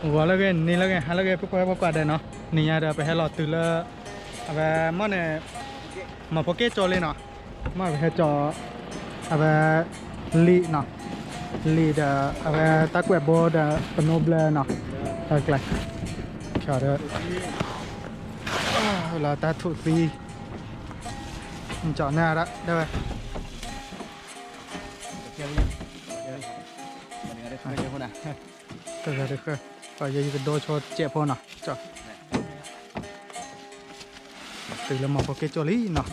ဂီၤလၢအဂ့ၤ နံၤလၢအဂ့ၤ ဟါလၢအဂ့ၤ ဖိခွါဖိခွါဒဲးနီၤ, နံၤညါဒီး ပဟဲလီၤတုၤလၢ အဝဲမ့ၢ်န့ၣ် မၤဖိက့ၣ်ကၠီလံနီၤ, မ့ၢ်ပဟဲကၠီ အဝဲ လံာ်နီၤ, လံာ်ဒီး အဝဲတၢ်ကွဲးဘိဒီး ပနိဘျၢနီၤ, တၢ်ကျဲ ဒီး လၢတၢ်ထူၣ်သံ ကၠီန့ၣ်ဒၣ်ဝဲ တဂၤတဃၢၤ, ဒီးယဲယကဒိဆိတစဲးဖိနီၤ, ကၠီ တုၤလၢမၤဖိက့ၣ်ကၠီလံနီၤ,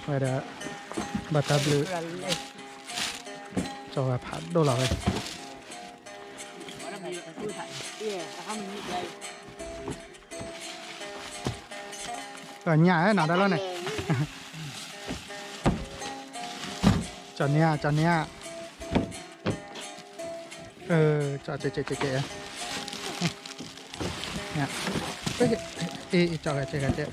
ဝဲဒီး ဘၣ်တၢ်ဘျုး ကၠီဝဲဖးဒိၣ်လီၤဝဲ ကၠီညၣ်နီၤ တၢ်လီၢ်န့ၣ်, ကၠီန့ၣ်ဧါ ကၠီန့ၣ်ဧါ, ကၠီ ကဲ ကဲ ကဲ ကဲ ကဲ လၢနီၤ, ခဲကီး တုၤလၢကၠီ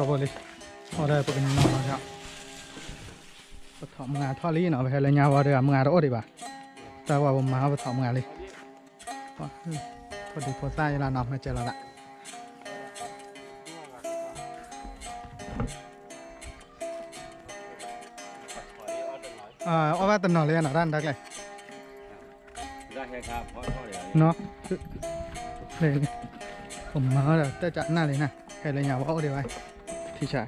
ဖိလံ, အိၣ်ဒီးပကညီနီၤ, ပထီၣ်မုၢ်ဂၤထီၣ်လံနီၤ, ပဟဲလၢညါဝံၤဒီး မုၢ်ဂၤတအိၣ်ဒံးဘၣ်, တၢ်ဝဲပမၤပထီၣ်မုၢ်ဂၤလံ, ဖိဒံဖိသၣ်အံၤလီၤနီၤ, မၤစၢၤလီၤဒၣ် အီၣ်ဘၣ်တနီၤလံနီၤ တၢ်နတၢ်ကျဲ နီၤ, ပမၤဒီးတၢ်ကနၣ်လံနီၤ, ဟဲလၢညါဝံၤအိၣ်ဒံးဘၣ်, ထံဆါ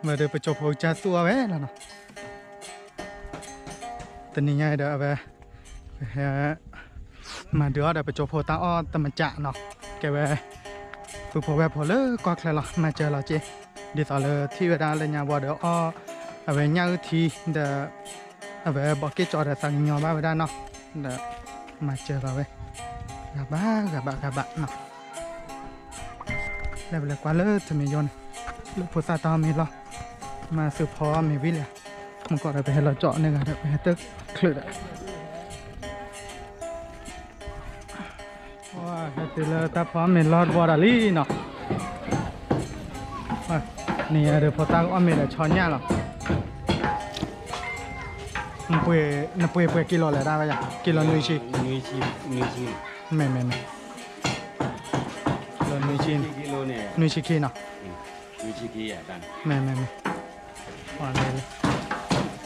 မ့ၢ်ဒီးပကၠီဖိကစၢ်သူၣ်အီၣ်ဝဲလီၤနီၤ, တနံၤညါအံၤဒီးအဝဲ ပဟဲ မၤဒုးအီၣ်ဒီးပကၠီဖိတၢ်အီၣ်တမံၤကၠးနီၤ, ကဲဝဲ ပုၢ်ဖိဝဲၢ်ဖိလၢကီၢ်ချၢလီၤ, မၤစၢၤလီၤက့, ဒ်သိးလၢထံၣ်ဝဲဒၣ်လၢညါဘီဒီးအီၣ် အဝဲညၣ်အုၣ်ထံဒီး အဝဲဘီးက့ၣ်ကၠီဒီးသးကညီၤဘၣ်ဝဲဒၣ်နီၤ, ဒီးမၤစၢၤလီၤဝဲ ဂၤဘၣ်ဂၤဘၣ်ဂၤဘၣ်နီၤ လၢပလဲၤကွၢ်လၢထမ့ၢ်ယိန့ၣ် လၢဖိသၣ်တၢ်အီၣ်မ့ၤလီၤ, မၤသုးဖီမ့ၤဝံၤလံ, မ့ၢ်ကီးဒီးပဟဲလီၤကၠီန့ၢ်ဂၤဒီး ပဟဲတချုးဒီး ဟဲတုၤလၢတၢ်ဖီမ့ၤလီၢ်တဘီဒီးလံနီၤ, န့ၣ်ဒီးဖိသၣ်ကအီၣ်မ့ၤဒီးဆီညၣ်လီၤ, နပှ့ၤပှဲၤကံလိၤလဲၣ်ဒၣ်ဝဲယၤ ကံလိၤနွံဆံ, မ့ၢ်မ့ၢ်မ့ၢ်, ကံလိၤနွံဆံ, နွံဆံခံနီၤ, မ့ၢ်မ့ၢ်မ့ၢ်, ပှၤလဲၤလံ,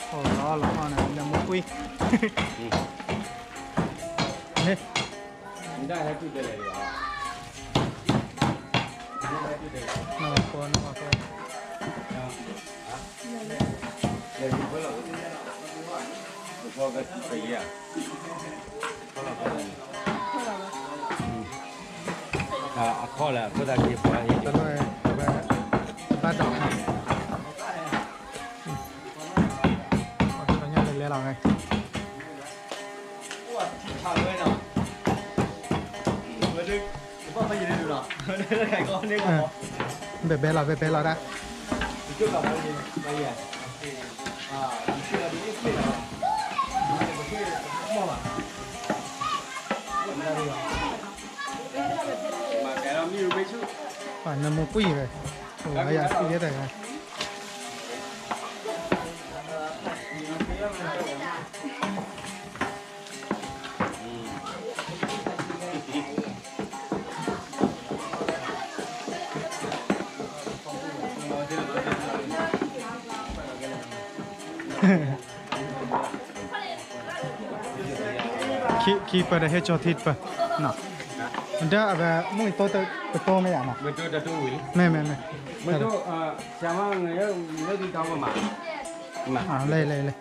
အိၣ်လီၤလီၤအီၣ်န့ၣ် လၢမူကွံာ်, န့ၣ် နီၢ်ဖိနီၢ်ဖိ အခီၣ်လၢအခိၣ်သးက့ၤပှၤဟ့ၣ် တလိၣ်ဝဲ ဘၣ်ဒီးခါ ပှၤကညီလဲၤလဲၤလီၤဝဲ ဘဲဘဲလီၤ ဘဲဘဲလီၤဒၣ် ပှၤနၢမူကွံာ်ဝဲ အိၣ်ဝဲယၤစံၣ်ယဲတဂၤ ခံပၢၢ်ဒီးဟဲကၠီထံတပၢၢ် ဒီးအဝဲမုၢ်အံၤတိၢ်တတိၢ်မ့ၢ်ယါနီၤ မ့ၢ်မ့ၢ်မ့ၢ် လဲၤလဲၤလဲၤ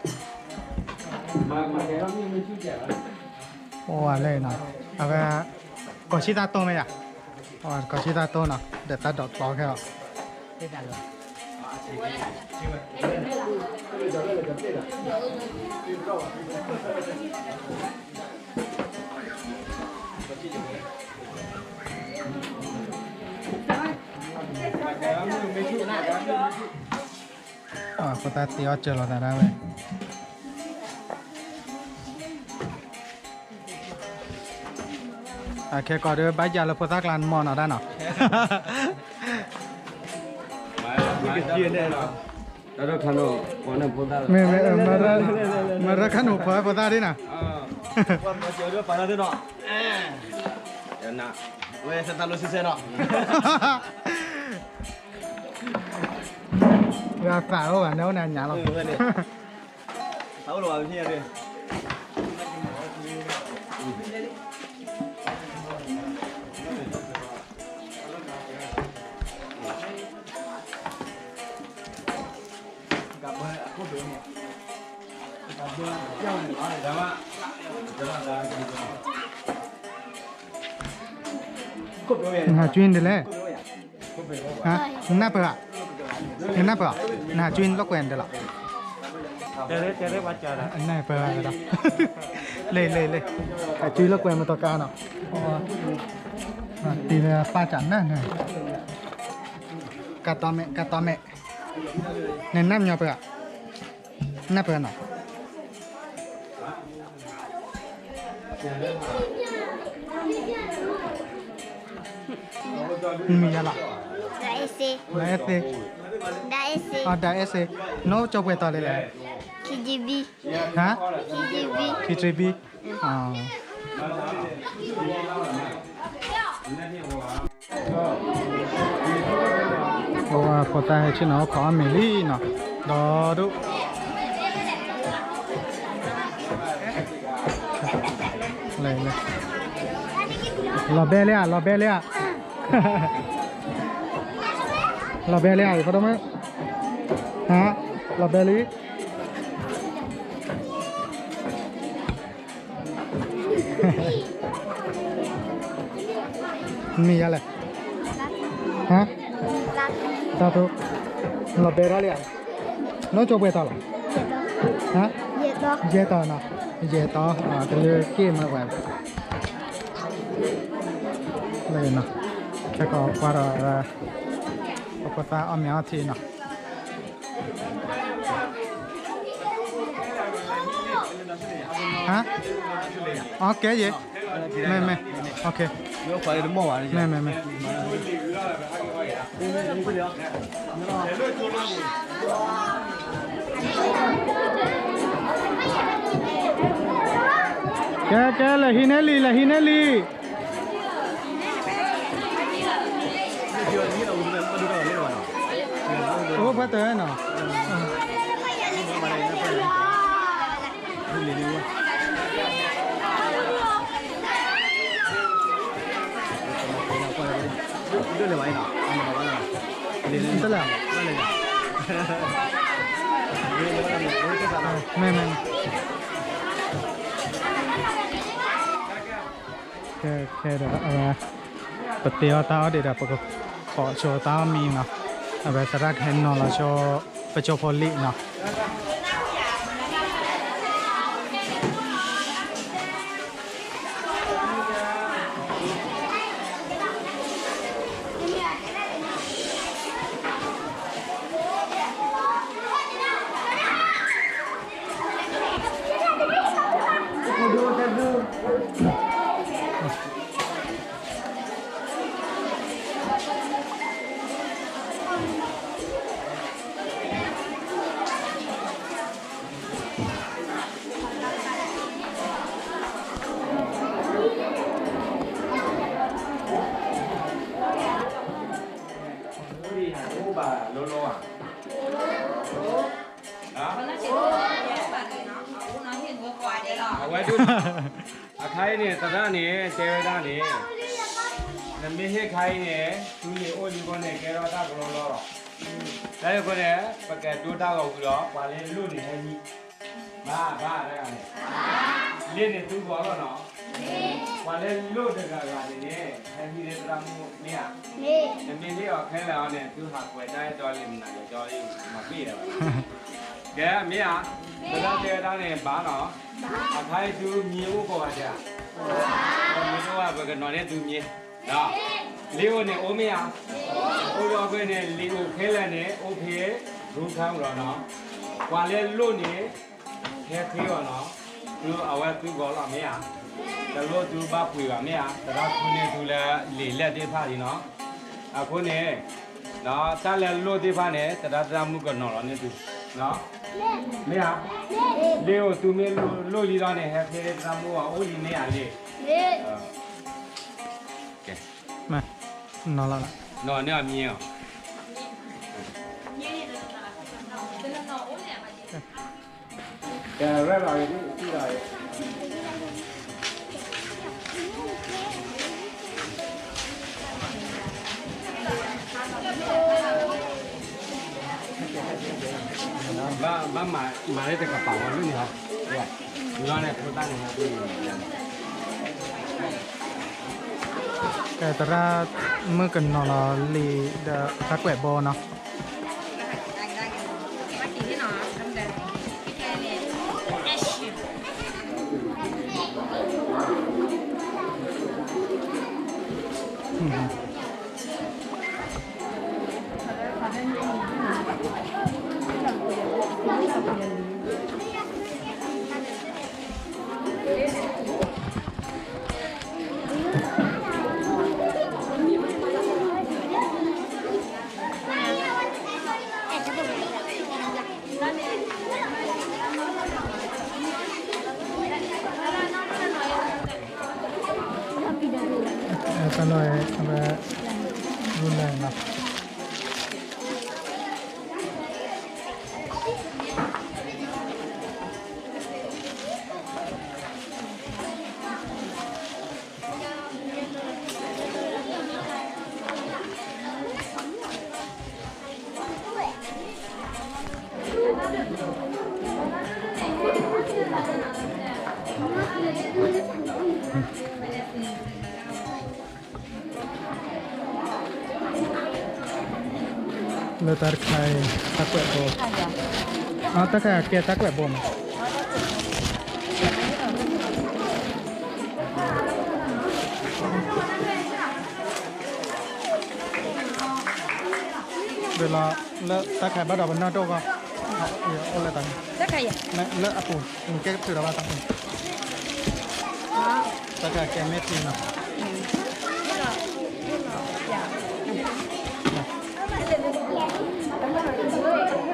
အိၣ်ဝဲလဲၣ်နီၤ အဝဲ ကီၢ်ဆံၣ်တၢ်တိၢ်မ့ၢ်ယါ အဝဲကီၢ်ဆံၣ်တၢ်တိၢ်နီၤ ဒီးတၢ်ဒိးကျီခဲအီၤ မ့ၢ်ဆူၣ် ဖိသၣ်တ့အီၣ်စၢၤလီၤသးဒၣ်ဝဲ အခဲကီးဒီး ဘၣ်ယၤလၢဖိသၣ်ကျါနမီၢ်နီၤတၢ်နီၤ မ့ၢ် မ့ၢ် မ့ၢ်ရၢခါန့ၣ်ဖိသၣ်ဒ်နၤ ဝဲသးလိဆံဆဲနီၤ ဝဲသးအိၣ်ဘၣ် နအိၣ်နၤညါလီၤ သးအိၣ်လီၤဘၣ် နဟးကွံဒ်လဲၣ် နနၢ်ပၢၢ်ဧါ နနၢ်ပၢၢ်ဧါ နဟးကွံလိာ်ကွဲဒ်လီၤ နနၢ်ပၢၢ်ဧါ လ့လ့လ့ ဟးကွံလိာ်ကွဲမတီၤကါနီၤ တ့လၢပၢ်ကနၣ်န့ၣ် ကတီမဲာ် ကတီမဲာ် နနၢ်ပၢၢ်ဧါ နနၢ်ပၢၢ်နီၤ မံၤယၤလီၤ ဒၣ်အဲၣ်စ့ ဒၣ်အဲၣ်စ့ နအိၣ်ကၠိပှဲၤတီၤလဲၣ်လဲၣ် ဟါ ခံဆံဘံ ဖိသၣ်ဟဲဆ့ၣ်နီၤအိၣ်ခိးအီၣ်မ့ၤလံနီၤ ဒီဒူၣ် လီၤဘဲလံဧါ လီၤဘဲလံဧါ လီၤဘဲလံဧါ ယဖိဒိၣ်မုၣ် ဟါ လီၤဘဲလံ မ့ၢ်ယၤလဲၣ် ဟါ တၢ်တိ လီၤဘဲထီၣ်လံဧါ နအိၣ်ကၠိပှဲၤတီၤလီၤ ဟါ ယဲၢ်တီၤနီၤ ယဲၢ်တီၤ တလၢက့ၢ်မးပှၤ လၢနီၤ ခဲကီးကွၢ်ဒီး ပဖိသၣ်အီၣ်မ့ၤအီထံနီၤ ဟါ အကဲယဲ မ့ၢ် မ့ၢ် အကဲ မ့ၢ် မ့ၢ် ကဲ ကဲ လဲၤဟံးန့ၢ်လံ လဲၤဟံးန့ၢ်လံ အိၣ်ဖဲတၢ်နီၤ တလဲၣ် မ့ၢ် မ့ၢ် ခဲဒီး ပတ့အီၣ်တၢ်အီၣ်ဒံးဒီး ပကခိးဆိတၢ်အီၣ်မံနီၤ အဝဲသရၣ်ကဟဲနီၤလီၤဆိ ပကၠိဖိလံာ်နီၤ အဝဲဒၣ် အခါအံၤန့ၣ် သရၣ်န့ၣ် တဲဝဲဒၣ်န့ၣ် နမ့ၢ်ဟ့ၣ်ခါအံၤန့ၣ် သုန့ၣ်အိၣ်လံအဃိန့ၣ် ကဲထီၣ်တၢ်ကလီလီလီၤ. တၢ်အံၤအဃိန့ၣ် ပကဒိတၢ်ဂီၤဝံၤဒီး ပှၤလၢလိၣ်န့ၣ်ဟဲဟံး ဘၣ်ဘၣ်တဂၤန့ၣ် လ့န့ၣ်သုဂီၤလီၤနီၤ. ပှၤလၢလိၣ်တဂၤဂၤန့ၣ်န့ၣ် ဟဲဟံးန့ၢ်သရၣ်မုၣ်မ့ၢ်ဧါ. နမ့ၢ်ဟ့ၣ်အီၤခဲလၢာ်အီၤန့ၣ် သုဟးကွဲးတၢ်အဲၣ်တီလံမနုၤကၠီလံ မၤပ့ၢ်လၢၤဘၣ်. ကဲမ့ၢ်ဧါ. ပဒၣ်တဲဝဲဒၣ်န့ၣ် ဘၣ်နီၤ. အခါအံၤသုမံၤအိၣ်ကိးဂၤဒဲးဧါ. မ့ၢ်တအိၣ်ဘၣ် ပကနီၤန့ၢ်သုမံၤ လ့အိၣ်န့ၣ်အိၣ်မ့ၢ်ဧါ. အိၣ်ဒီးအဃိန့ၣ် လ့အိၣ်ခဲလၢာ်န့ၣ် အိၣ်ဖဲ ထူခါမးဒီးနီၤ, ပှၤလၢလိၣ်န့ၣ် ဟဲဃ့အီၤနီၤ, သုအဝဲသုဂီၤလီၤမ့ၢ်ဧါ, တလိၣ်သုဘၣ်ပှ့ၤဘၣ်မ့ၢ်ဧါ, သရၣ်ခူန့ၢ်သုလၢလံာ်လဲၢ်သ့ၣ်တဖၣ်လံနီၤ, အဃိန့ၣ် တၢ်လၢလိၣ်သ့ၣ်တဖၣ်န့ၣ် သရၣ်သရၣ်မုၣ်ကနီၤလီၤန့ၢ်သု, မ့ၢ်ဧါ, လ့အိၣ်သုမ့ၢ်လိၣ်လံဒီးန့ၣ် ဟဲဃ့သရၣ်မုၣ်အအိၣ်လံမ့ၢ်ဧါလ့, နီၤလီၤ, နီၤန့ၢ်အမံၤအီၤ ကဲ ရဲၣ်လီၤဂ့ၤ ဘၣ်မၤလၢတကပၤဝဲလၢန့ၣ်ဟီ, လီၤန့ၣ်ဖိသၣ်န့ၣ် ကဲ သရၣ်မုၣ်ကနီၤလီၤလံာ်ဒီးတၢ်ကွဲးဘိနီၤ. တၢ်လီၢ်အံၤ အဝဲ ရူလၢ်နီၤ. လၢတၢ်တခါအံၤ တၢ်ကွဲးဘိ, တၢ်ခါကဲတၢ်ကွဲးဘိမး, လၢ လၢတၢ်ခါဘၣ်ဒီးပနီၢ်ဒိၣ်ဂီၢ်, အိၣ်လၢတၢ်န့ၣ်, လၢအပူၤ နကဲကထုးဒီးဘၣ်တၢ်န့ၣ်, တၢ်ခါကဲမ့ၢ်ထံနီၤ, တၢ်ခါ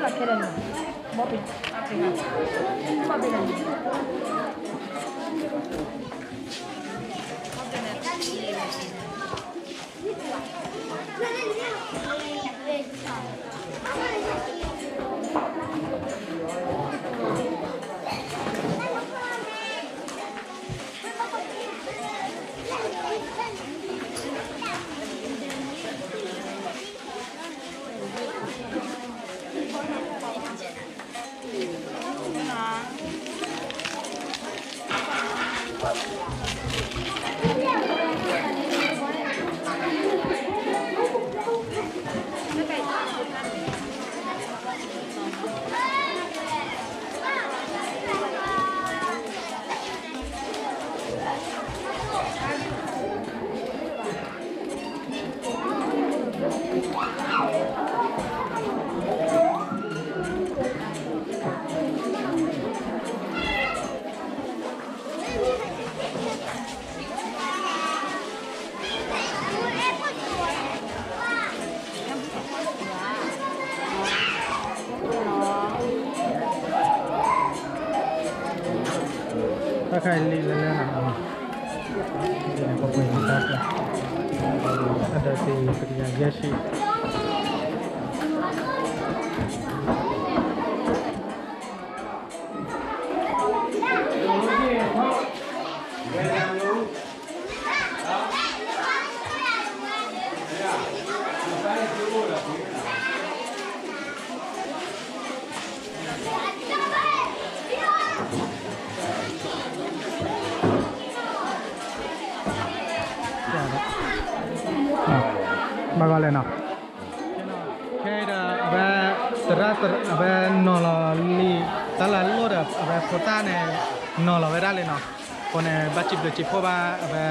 အံၤလံာ်လၢလၢနီၤ, ပပှ့ၤန့ၢ်တၢ်ကျါ, အဒီးကယၤယဲၢ်ဆံ ဘၣ်ဂီၢ်လဲၣ်နီၤ, ခဲအံၤဒီး အဝဲ သရၣ် အဝဲနီၤလီၤလံာ် တၢ်လၢအလိၣ်ဒီး အဝဲဖိသၣ်န့ၣ် နီၤလီၤဝဲဒၣ်လံနီၤ, အဃိန့ၣ် ဘၣ်စံးဘျုးစံးဖှိၣ်ဘၣ် အဝဲ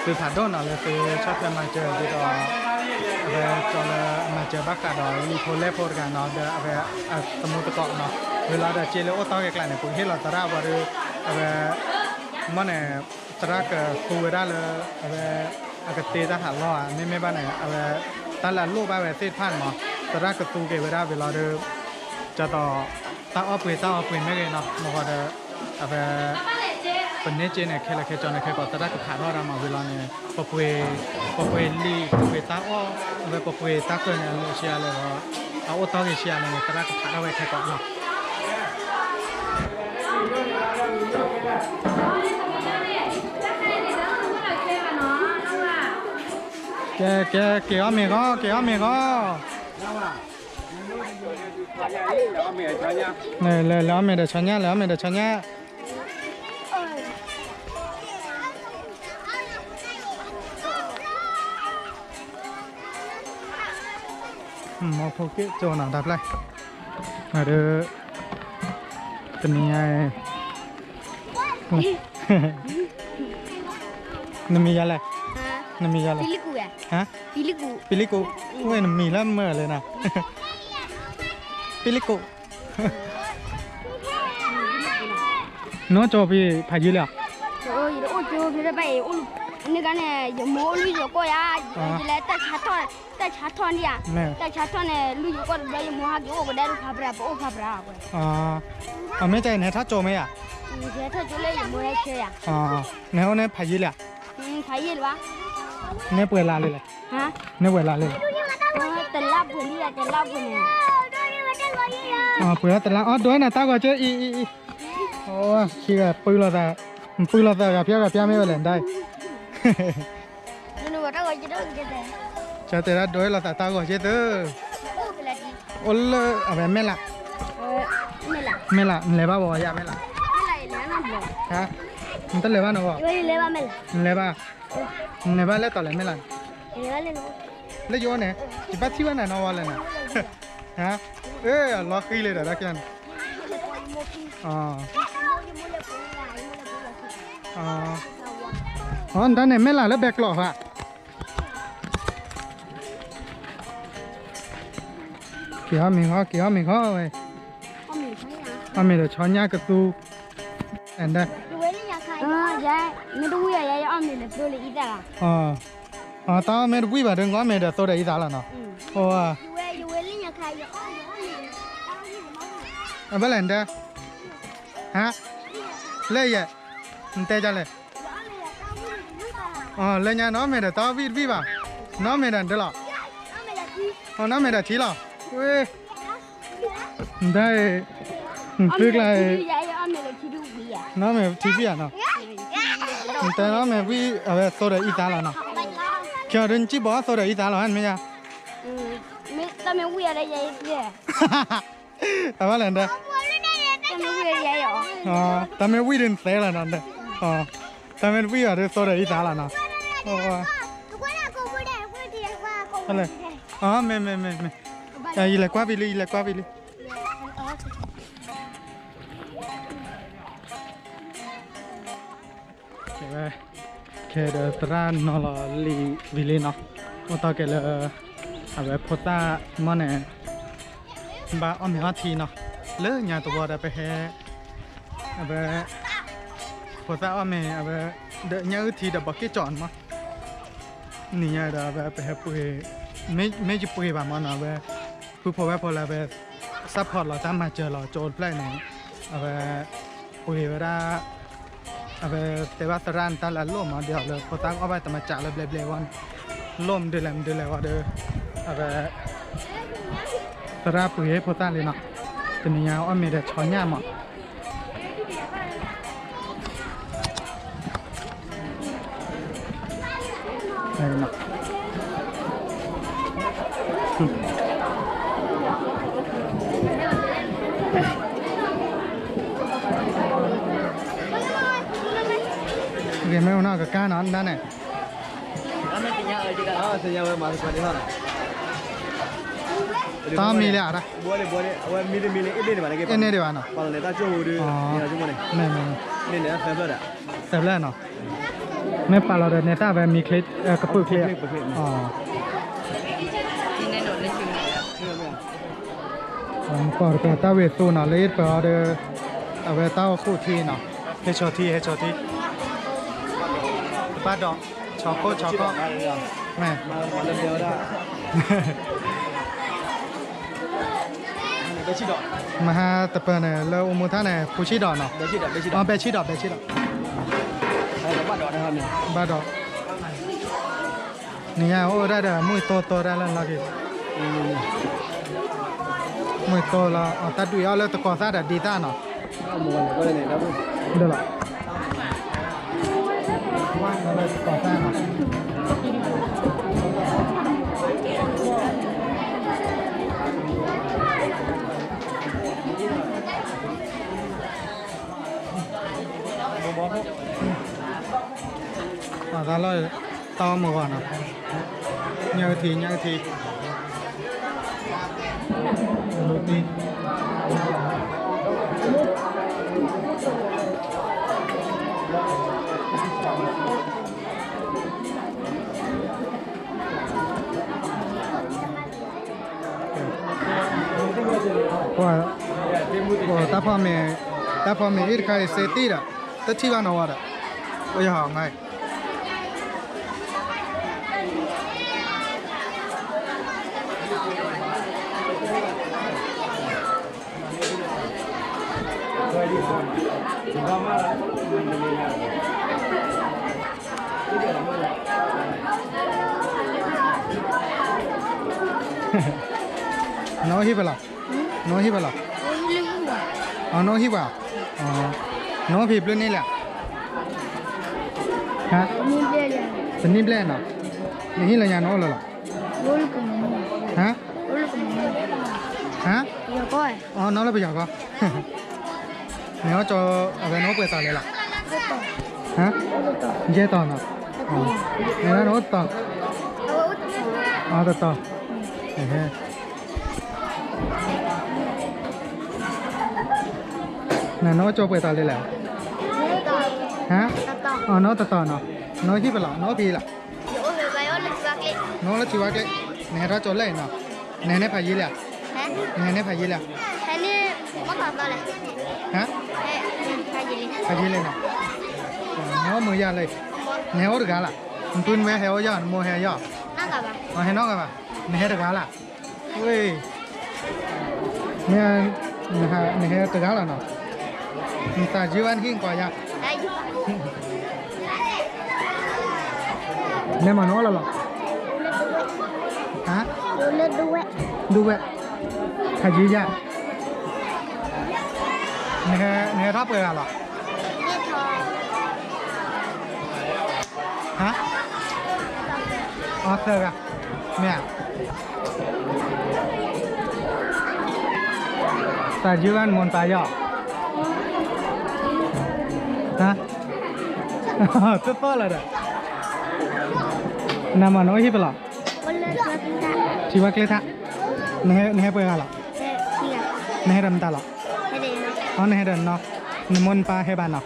သုဖးဒိၣ်နီၤ လၢသုဆီၣ်ထွဲမၤစၢၤဒ်သိး ဝဲကၠီလၢအမၤစၢၤဘၣ်ဃးဒီးလံာ်ဖိလဲၢ်ဖိတဂၤနီၤ ဒီးအဝဲအသမူသကိးနီၤ, ဝံၤလီၤဒီးစ့လၢအိၣ်တီၢ်က့ၤကျါန့ၣ် ပဟ့ၣ်လီၤသရၣ်ဝံၤဒီး အဝဲ မ့ၢ်န့ၣ် သရၣ်ကသူဝဲဒၣ်လၢ အဝဲ အကတ့တၢ်ဟးလီၢ်ဧါ မ့မ့ၢ်ဘၣ်န့ၣ် အဝဲ တၢ်လၢအလိၣ်ဘၣ်ဝဲသ့ၣ်တဖၣ်န့ၣ်မး သရၣ်ကသူက့ၤဝဲဒၣ်ဝံၤလီၤဒီး ကၠီတီ တၢ်အီၣ်ပှ့ၤတၢ်အီပှ့ၤမ့ၢ်ဂ့ၤနီၤ မ့ၢ်ဃီဒီး အဝဲ ပန့ၢ်စ့န့ၣ် ခဲလၢာ်ခဲဆ့န့ၣ် ခဲကိးသရၣ်ကဖးထီၣ်ဝဲဒၣ်မး ဝံၤလီၤန့ၣ် ပပှ့ၤ ပပှ့ၤလံာ် ပပှ့ၤတၢ်အီၣ် အဝဲပပှ့ၤတၢ်ဃၢၤန့ၣ် အလၢဆံးအါလဲၣ်ဒီး အအိၣ်တီၢ်က့ၤဆံးအါလဲၣ်န့ၣ် သရၣ်ကဖးထီၣ်ဝဲခဲကိးလီၤ. ကဲ ကဲ က့ၤအီၣ်မ့ၤဃီ က့ၤအီၣ်မ့ၤဃီ လဲၤ လဲၤ လဲၤအီၣ်မ့ၤဒီးဆီညၣ် လဲၤအီၣ်မ့ၤဒီးဆီညၣ် မီဖိက့ၣ်ကၠီနၤ တၢ်ဖျဲၣ် ဒီး တနံၤညါ နမံၤယၤလဲၣ်, နမံၤယၤလဲၣ်, ဟါ, ပံလံကူး, ဝဲနမံၤလၢမၢ်လဲၣ်နၤ, ပံလံကူး, နအိၣ်ကၠိဖဲဖးယံၤလံဧါ, ယတအိၣ်ကၠိဖဲဘၣ်အံၤ, န့ၣ်ကန့ၣ် ယမိၢ်အိၣ်လၢယိၤကီၢ်ယါ, ယလဲၤ တၢ်ဆါထီၣ်န့ၣ်ဧါ, တၢ်ဆါထီၣ်န့ၣ် လၢယိၤကီၢ်တဘျီ ယမိၢ်ဟဲက့ၤအိၣ်ကဒါဒိဖးပြး ပအိၣ်ဖးပြး, အမ့ၢ်ကနဟဲထီၣ်ကၠိမ့ၢ်ဧါ, ယဟဲထီၣ်ကၠိလၢယမိၢ်ဟဲဆၢယၤ, နဟဲအိၣ်န့ၣ်ဖးယံၤလံဧါ, ဖးယံၤလံဘၣ်, နပှဲၤလါလံလဲၣ်, နပှဲၤလါလံလဲၣ်, တလါပှဲၤလံ, တလါပှဲၤန့ၣ်, ပှဲၤလါတလါ, အီ ဒိးနၤတၢ်ဂီၤက့အံၤအံၤအံၤ, ခံဂၤပုၢ်လိာ်သး, ပုၢ်လိာ်သးဂၤဖျါဂၤဖျါမ့ၢ်ဝဲလဲၣ်ဒၣ် ကတဲဒၣ်ဒိးလိာ်သးတၢ်ဂီၤက့သု, အိၣ်လၢအဝဲမဲၢ်လး, မဲၢ်လး, နလဲၤဘၣ်ဝဲယၤမဲၢ်လး, နတလဲၤဘၣ်နီၤ, နလဲၤဘၣ်, နလဲၤဘၣ်လၢတီၤလဲၣ်မဲၢ်လး, လၢယအိၣ်န့ၣ်, ယဘၣ်ထံၣ်ဘၣ်နၤနီၤဝဲလဲၣ်နၤ, လၢယအိၣ်န့ၣ်ယဘၣ်ထံၣ်ဝဲနၤဒီးက့န့ၣ်, အီ နတၢ်န့ၣ် မဲၢ်လးလၢဘဲကျိးဧါ, က့ၤအီၣ်မ့ၤဃီ က့ၤအီၣ်မ့ၤဃီဝဲ, အီၣ်မ့ၤဒီးဆီညၣ်ကသူ, အဲ မ့ၢ်တဝံၣ်အံၤ ယအီၣ်မ့ၤဒီးသိဒီးအံသၣ်လီၤ, တၢ်အီၣ်မ့ၢ်တဝံၣ်ဘၣ်ဒီး နကအီၣ်မ့ၤဒီးသိဒီးအံသၣ်လီၤနီၤ, အဘၣ်လဲၣ်နတဲ, ဟါ, လၢယဲ, နတဲဒ်လဲၣ် လၢညါနအီၣ်မ့ၤဒီးတၢ်အီၣ်ဝံၣ်တဝံၣ်ဘၣ်, နအီၣ်မ့ၤဒီးနဒၢလီၤ, နအီၣ်မ့ၤဒီးထံလီၤ, ဝဲ, နတၢ်, နသုကျါ, နအီၣ်မ့ၤထံဝံၣ်ဧါနီၤ, နတဲနအီၣ်မ့ၤဝံၣ် အဝဲသိဒီးအံသၣ်လီၤနီၤ, ခဲအံၤဒီးနစံၣ်ဘီၣ်သိဒီးအံသၣ်လီၤ မ့ၢ်ယါ, တၢ်မ့ၢ်ဝံၣ်အီၤဒီးယဲ, အဘၣ်လဲၣ်နတဲ, တၢ်မ့ၢ်ဝံၣ်ဒီးနသဲလီၤနီၤ, တၢ်မ့ၢ်တဝံၣ်ဘၣ်ဒီးသိဒီးအံသၣ်လီၤနီၤ, မ့ၢ်, မ့ၢ်, မ့ၢ်, ယလဲၤကွၢ်ဖဲလံ ယလဲၤကွၢ်ဖဲလံ, ဝဲ, ခဲဒီးသရၣ်နီၤလီၤလံာ်ဝံၤလံနီၤ, အိၣ်တီၢ်က့ၤလၢ အဝဲဖိသၣ်မီၢ်န့ၣ် ဘၣ်အီၣ်မ့ၤအီထံနီၤ, လၢညါတဝီဒီးပဟဲ, အဝဲ, ဖိသၣ်အီၣ်မ့ၤ အဝဲ, ဒီးညၣ်အုၣ်ထံဒီးဘီက့ၣ်ကၠီၣ်န့ၣ်မီၢ်, နံၤညါဒီးအဝဲပဟဲပှ့ၤ, မ့ၢ်ယပှ့ၤဘၣ်မီၢ်နီၤ အဝဲ, ဖုဖိဝဲၢ်ဖိလၢအဝဲ, စၢ်ဖီၣ်လီၤတၢ်မၤစၢၤလီၤကၠိတဖျၢၣ်န့ၣ်, အဝဲ, ပှ့ၤဝဲဒၣ် အဝဲတဲဘၣ်သရၣ်န့ၣ် တၢ်လၢအလိၣ်မးဒီးလၢဖိသၣ်ကအီၣ်ဘၣ်တမၤစးလၢဘျဲဘျဲဝဲန့ၣ်, လိၣ်မဒုလဲၣ်မဒုလဲၣ်ဝဲဒီး, အဝဲ, သရၣ်ပှ့ၤဖိသၣ်လံနီၤ, တနံၤညါအီၣ်မ့ၤဒီးဆီညၣ်မး မ့ၢ်ကကါနီၤ နန့ၣ်, တၢ်မံၤလၢအရၣ်, အ့ၣ်န့ၣ်ဒံးဘၣ်နီၤ, သၢဖျၢၣ်နီၤ, မ့ၢ်ပာ်လီၤဒီးန့ၣ်တၢ်ဝဲမံၤချ့, ကပုာ်ချ့, အ မကီၢ်တပၢၢ်တၢ်ဝ့ၢ်သူနီၤ လၢအ့ၣ်တပၢၢ်အီၤဒီး အဝဲတၢ်အိၣ်ဃူထံနီၤ ဟဲဆီၣ်ထံ ဟဲဆီၣ်ထံ တဘၣ်ဒီး ဆီၣ်ခိၣ်ဆီၣ်ခိၣ် မ့ၢ် မဟါတပၢၢ်န့ၣ် လၢအိၣ်မူထါန့ၣ် ဖူဆံၣ်ဒီးနီၤ ဘဲဆံၣ်ဒီး ဘဲဆံၣ်ဒီး ဘၣ်ဒီး နံၤညါအိၣ်ဒၣ်ဒီး မုၢ်တိတိဒၣ်လၢနီၢ်က့ၤ မုၢ်တိလီၤ အတၢ်ဒုးအီၣ်လၢတကီၤသၣ်ဒီးဒ်သၣ်နီၤ ဒၣ်လီၤ တကီၤသၣ်နီၤ ပှၤသးလီၢ် တၢ်အီၣ်မုာ်ဂီၤနီၤ ညၣ်ကထံ ညၣ်ကထံ လူတံ ပှၤ တၢ်ဖီမ့ၤ တၢ်ဖီမ့ၤအံၤတခါအံၤစ့တံၢ်ဒီး တထံၣ်ဘၣ်နီၤဝဲဒီး အိၣ်ယဟီၣ်ငါ နအိၣ်ဟံၣ်ဖဲလဲၣ်, နအိၣ်ဟံၣ်ဖဲလဲၣ်, နအိၣ်ဟံၣ်ပှၤ, နအိၣ်ဖဲဘျုးန့ၣ်လဲၣ်, တနံၣ်ဘျဲၣ်နီၤ, နဟံၣ်လၢညါနအိၣ်လၢလီၤ, ဟါ, ဟါ, နအိၣ်လၢပယီၤကီၢ်, နအိၣ်ကၠီ အဝဲနအိၣ်ပှဲၤသီလဲၣ်လီၤ, ဟါ, ယဲၢ်တီၤနီၤ, နအိၣ်တတီၤ, တတီၤ, နအိၣ်ကၠီပှဲၤသီလဲၣ်လဲၣ်, ဟါ, နအိၣ်တတီၤနီၤ, နအိၣ်ဟံၣ်ဖဲလဲၣ်, နအိၣ်ဖဲလဲၣ်, နအိၣ်လၢထံဝါကျဲ, နဟဲထီၣ်ကၠီလၢအံၤနီၤ, နဟဲန့ၢ်ဖးယံာ်လဲၣ်, နဟဲန့ၢ်ဖးယံာ်လဲၣ်, ဟါ, ဖးယံာ်လဲၣ်နီၤ, နအိၣ်မုာ်ယၤလၢ, နဟဲအိၣ်တဂၤလၢ်, နပုၢ်နဝဲၢ်ဟဲအိၣ်ယီၤ နမိၢ်ဟဲယီၤ, ဟဲနီတဂၤဘၣ်, နဟဲတဂၤလၢ် ဝ့ၢ်, မ့ၢ်, နဟဲတဂၤလီၤနီၤ, နသးယုၢ်ဘၣ်နဟံၣ်ကွၢ်ယၤ, နဲမၤနအိၣ်လၢလီၤ, ဟါ, ဒူဝဲၢ်, ဖးယံာ်ယၤ, နဟဲထီၣ်ပှဲၤဂၤလီၤ ဟါ, အီသၢဂၤ, မ့ၢ်ဧါ, သးယုၢ်ဘၣ်နမိၢ်နပၢ်ယီၤ, ဟါ, တသီၣ်လၢၤဒီး, နမၤနအိၣ်ဟံၣ်ဖဲလဲၣ်, ထံဝါကျဲထါ, နဟဲပှဲၤဂၤလီၤ, နဟဲဒီးမတၤလီၤ, အီ နဟဲဒီးနီၤ, နမိၢ်နပၢ်ဟဲဘၣ်နီၤ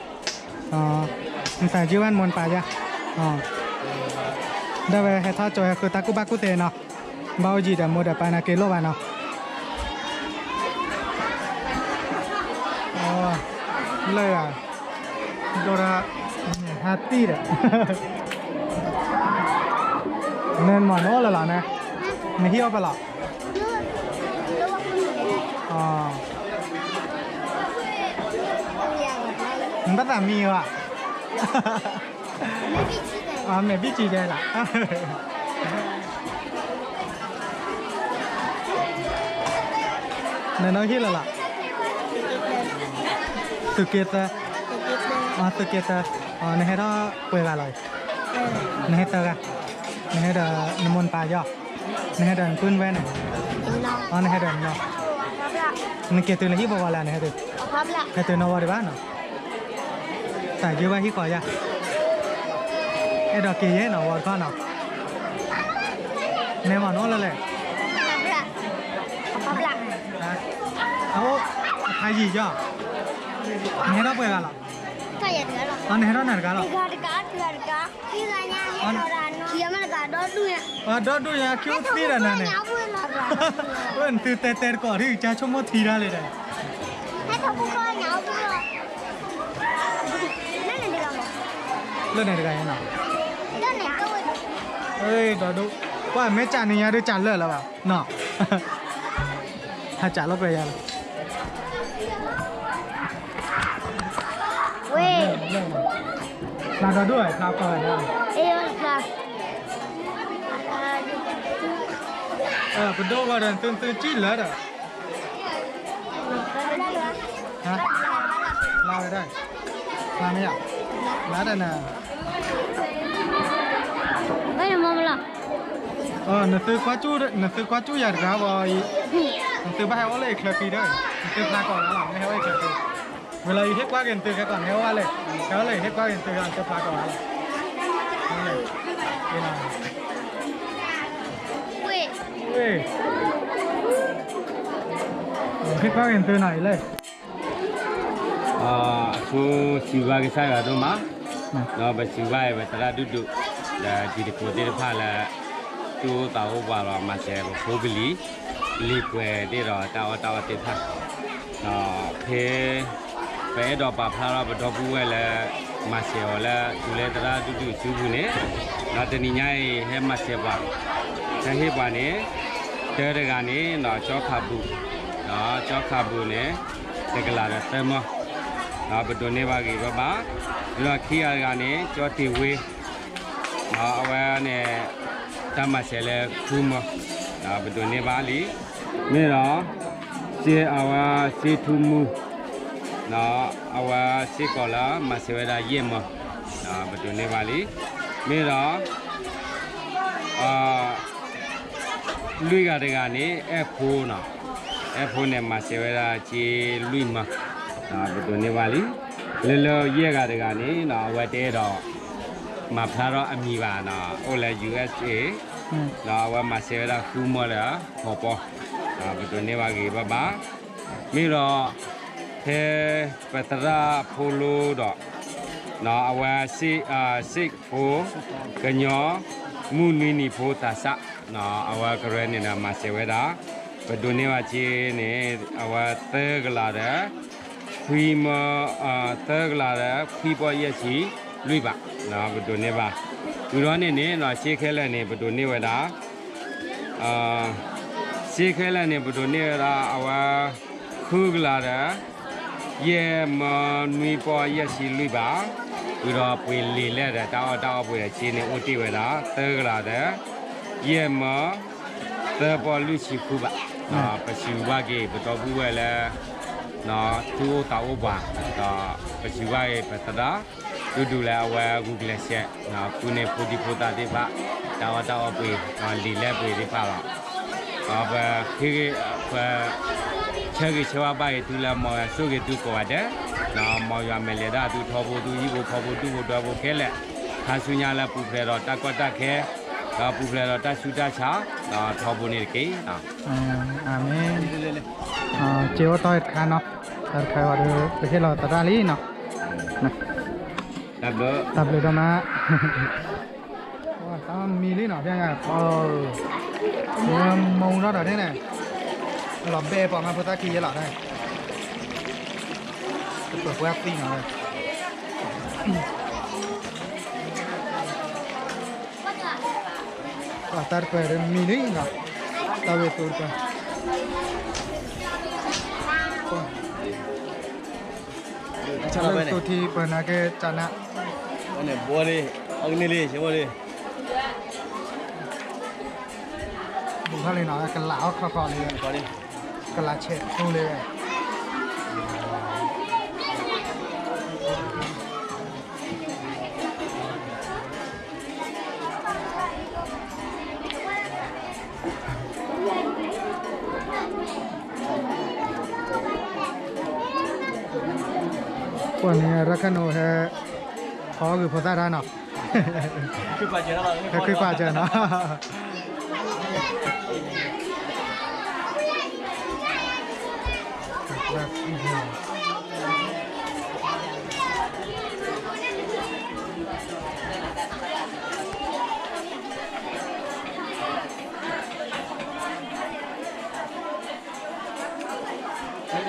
နသးယုၢ်ဘၣ်နမိၢ်နပၢ်ယၤ, ဒီးဝဲဟဲထီၣ်ကၠီဟဲဃုတၢ်ကူၣ်ဘၣ်ကူၣ်သ့နီၤ, ဘၣ်အိၣ်ယံၤဒီးမိၢ်ဒီးပၢ်န့ၣ်က့ၤလိၣ်ဘၣ်နီၤ, လၢ, ဒိၣ်ဒၣ်, ဟးတံၢ်ဒီး, နမၤနအိၣ်လၢလီၤန့ၣ်, နဟံၣ်အိၣ်ဖဲလဲၣ် နဘၣ်သးမံဘၣ်, မဲာ်ဘံၣ်စံတဲလီၤ, နနအိၣ်ဟံၣ်လၢလီၤ, သုးက့သၢ, သုးက့သၢ, နဟဲထီၣ်ပှဲၤဂၤလီၤ, နဟဲသၢဂၤ, နဟဲဒီးနမိၢ်နပၢ်ယီၤ, နဟဲဒီးနပုၢ်နဝဲၢ်န့ၣ်, နဟဲဒီးနီၤ, နက့ၤတုၤလၢဟံၣ်ပဝီၤလဲၣ် နဟဲတုၤ, ဟဲတုၤနီၢ်ဝီၤဒံးဘၣ်နီၤ, သးယုၢ်ဘၣ်ဟံၣ်ဃီယၤ, အဲၣ်ဒိးက့ၤယဲၢ်နီၤ ဝီၤတခီနီၤ, နဲမၤနအိၣ်လၢလဲၣ်, အအိၣ်, အဖးယံာ်ယီၤ, နဟဲထီၣ်ပှဲၤဂၤလီၤ, အန့ၣ်ဟဲထီၣ်နၤတဂၤလီၤ. အဒီဒူၣ်ညါ ခံအိၣ်သံဒီးနၤန့ၣ်, ဝဲနသုတဲတဲတကိးဒ်ကဆိကမိၣ်ထံတၢ်လဲၣ်ဒီး, လၢန့ၣ်တဂၤနီၤ, ဒီဒူၣ်, ပှၤမ့ၢ်စးန့ၢ်ယၤဒုးစးလၢာ်လၢၤဘၣ်နီၤ, ဟးစးလီၤကွဲးယၤလီၤ. ဝဲ, ဖျါဒီဒူၣ်ဝဲ ဖျါကီးဝဲဒၣ်, ဖျါ, ပဒိၣ်ဂီၤဒီးသုသုကံၣ်လၢာ်ဒီး, ဖျါဝဲဒၣ်, ဖျါမ့ၢ်ယၤ, ဖျါဒီးနၤ, နသုကွၢ်ကၠူၣ်ယၤတဂၤဘၣ်အံၤ, နသုဘၣ်ဟဲအိၣ်လၢအံၤချၢဃံဒီး, နသုဖျါကီးလၢ်လီၤ မ့ၢ်ဟဲအိၣ်အံၤချၢဃံ, ဝဲလီၤယဟ့ၣ်ကွၢ်က့ၤနသုခဲကီး နဟဲအိၣ်လၢ, ဟဲအိၣ်လၢယဟ့ၣ်ကွၢ်က့ၤနသုဂၤ နသုဖျါကီးလၢ်လီၤ, ဟ့ၣ်ကွၢ်က့ၤနသုနီၤအံၤလၢ အဆိစံးဘျုးကစၢ်ယွၤဒိၣ်မး, ဒီးပစံးဘျုးပသရၣ်ဒူၣ်ဒူၣ်, ဒီးတံၤသကိးသ့ၣ်တဖၣ်လၢ သူၣ်အိၣ်သးအိၣ်ပှၤလီၤ မၤစၢၤပဖိပလံၤ, လံာ်ကွဲးဒ်ဒီးတၢ်အီၣ်တၢ်အီသ့ၣ်တဖၣ်, ဒီးဖဲ ပအဲၣ်ဒိးပာ်ဖျါထီၣ်ပဒီပုၢ်ဝဲၢ်လၢ မၤစၢၤအီၤလၢ တုၤလၢသရၣ်ဒူၣ်ဒူၣ်စုပူၤန့ၣ်, ဒီးတနံၤညါအံၤဟဲမၤစၢၤပှၤ, ဟဲဟ့ၣ်ပှၤန့ၣ်, တၢတဂၤန့ၣ် ကၠီခးဘူး, ကၠီခးဘူးန့ၣ် တကလးဒီးသၢမၢ, ပဒိးန့ၢ်ဘၣ်ဂ့ၤဘၣ်ဘၣ်, ဒီးခံဂၤတဂၤန့ၣ် ကၠီတ့ၢ်ဝ့, အဝဲန့ၣ် တၢ်မၤစၢၤလၢဃုမၢ, ပဒိးန့ၢ်ဘၣ်လံ, မ့ၢ်ဒီး စ့အဝဲစ့ထူမူ, အဝဲစ့ကီးလၢမၤစၢၤဝဲဒၣ်ယဲၢ်မၢ, ပဒိးန့ၢ်ဘၣ်လံ, မ့ၢ်ဒီး လွံၢ်ဂၤတဂၤန့ၣ် အဲၣ်ဖိနီၤ, အဲၣ်ဖိန့ၣ် မၤစၢၤဝဲဒၣ်စ့လွံၢ်မၢ, ပဒိးန့ၢ်ဘၣ်လံ, လၢလၢယဲၢ်ဂၤတဂၤန့ၣ် အဝဲတအဲၣ်ဒိး မၤဖျါထီၣ်အမံၤဘၣ်နီၤ, အိၣ်လၢ ယူၢ်အ့းအ့း, ဒီးအဝဲမၤစၢၤဝဲဒၣ်ဃုမၢလၢဟီၣ်ပီ, ပဒိးန့ၢ်ဘၣ်ဂ့ၤဘၣ်ဘၣ်, မ့ၢ်ဒီး ဖဲပသရၣ်ဖိလိဒီး အဝဲ စ့ၣ်ဖိ ကညီ မုၢ်နွံနံၤဖိသးစၢ်, အဝဲကရၢန့ၣ်ဒီးမၤစၢၤဝဲဒၣ်, ပဒိးန့ၢ်ဘၣ်စ့န့ၣ် အဝဲသၢကလးဒီး ခွံမၢ, သၢကလးဒီး ခွံပီၢ်ယဲၢ်ဆံလွံၢ်ဘး, ပဒိးန့ၢ်ဘၣ်, ဝံၤဒီးန့ၣ်န့ၣ် စ့ခဲလၢာ်န့ၣ် ပဒိးန့ၢ်ဝဲဒၣ် စ့ခဲလၢာ်န့ၣ် ပဒိးန့ၢ်ဝဲဒၣ် အဝဲ ဃုကလးဒီး ယဲၢ်မၢနွံပီၢ်ယဲၢ်ဆံလွံၢ်ဘး, ဝံၤဒီးပှ့ၤလံာ်လဲၢ်ဒီးတၢ်အီၣ်တၢ်အီပှ့ၤအစ့န့ၣ် အိၣ်တ့ၢ်ဝဲဒၣ် သၢကလးဒီး ယဲၢ်မၢ သၢပီၢ်လွံၢ်ဆံဃုဘး, ပစံးဘျုးက့ၤပဒီပုၢ်ဝဲၢ်လၢ သူၣ်အိၣ်သးအိၣ်ပှၤ, ဒီးပစံးဘျုးက့ၤပသရၣ် ဒူဒူလၢအဝဲဂုာ်ကျဲးစၢး ဃုန့ၢ်ဖိဒံဖိသၣ်သ့ၣ်တဖၣ် တၢ်အီၣ်တၢ်အီပှ့ၤ လံာ်လဲၢ်ပှ့ၤသ့ၣ်တဖၣ်လီၤ. ပ ပ ဆၢဂ့ၤဆၢဝါဘၣ်က့ၤသုလၢ မ်ယွၤဆိၣ်ဂ့ၤသုကိးဂၤဒဲး, မ်ယွၤမဲာ်လဲၤတၢ်သုထီဘိသုဟံၣ်ဖိဃီဖိဒူၣ်ဖိဒီဖိခဲလၢာ်, ခါဆူညါလၢပူၤဖျဲးဒီးတၢ်ကီတၢ်ခဲ, ဒီးပူၤဖျဲးဒီးတၢ်ဆူးတၢ်ဆါ, ဒီးထီဘိန့ၣ်တက့ၢ်. အၤမ့ၣ်. စ့အိၣ်တီၢ်တခါနီၤ, တခါဒီး ပဟ့ၣ်လီၤသရၣ်လံနီၤ. တၢ်ဘျုး, တၢ်ဘျုးဒိၣ်မး. တၢ်မံလံနီၤ ဖဲညါ, မူထီၣ်ဒီးန့ၣ်, လီၤဘဲပှၤမၤဖိသၣ်ခံယဲလီၤ, ပှၤသံနီၤ, တၢ်တပၢၢ်မံလံနီၤ, တၢ်ဝဲသိတပၢၢ် သိထံပၢၢ်နၤကဲကနၣ်, ဘိလံ, အကန့ၣ်လံ, ဘိလံ. ဘူးခါလံနီၤ ကလးအီၣ်ခီခီလံ, ကလးဆဲးသူလံ. ကွၢ်န့ၣ် ရခၢၣ်နိဟဲ ထီဂုာ်ဖိသၣ်တၢ်နီၤ, ဟဲခုၣ်ကွၢ်စၢၤနီၤ.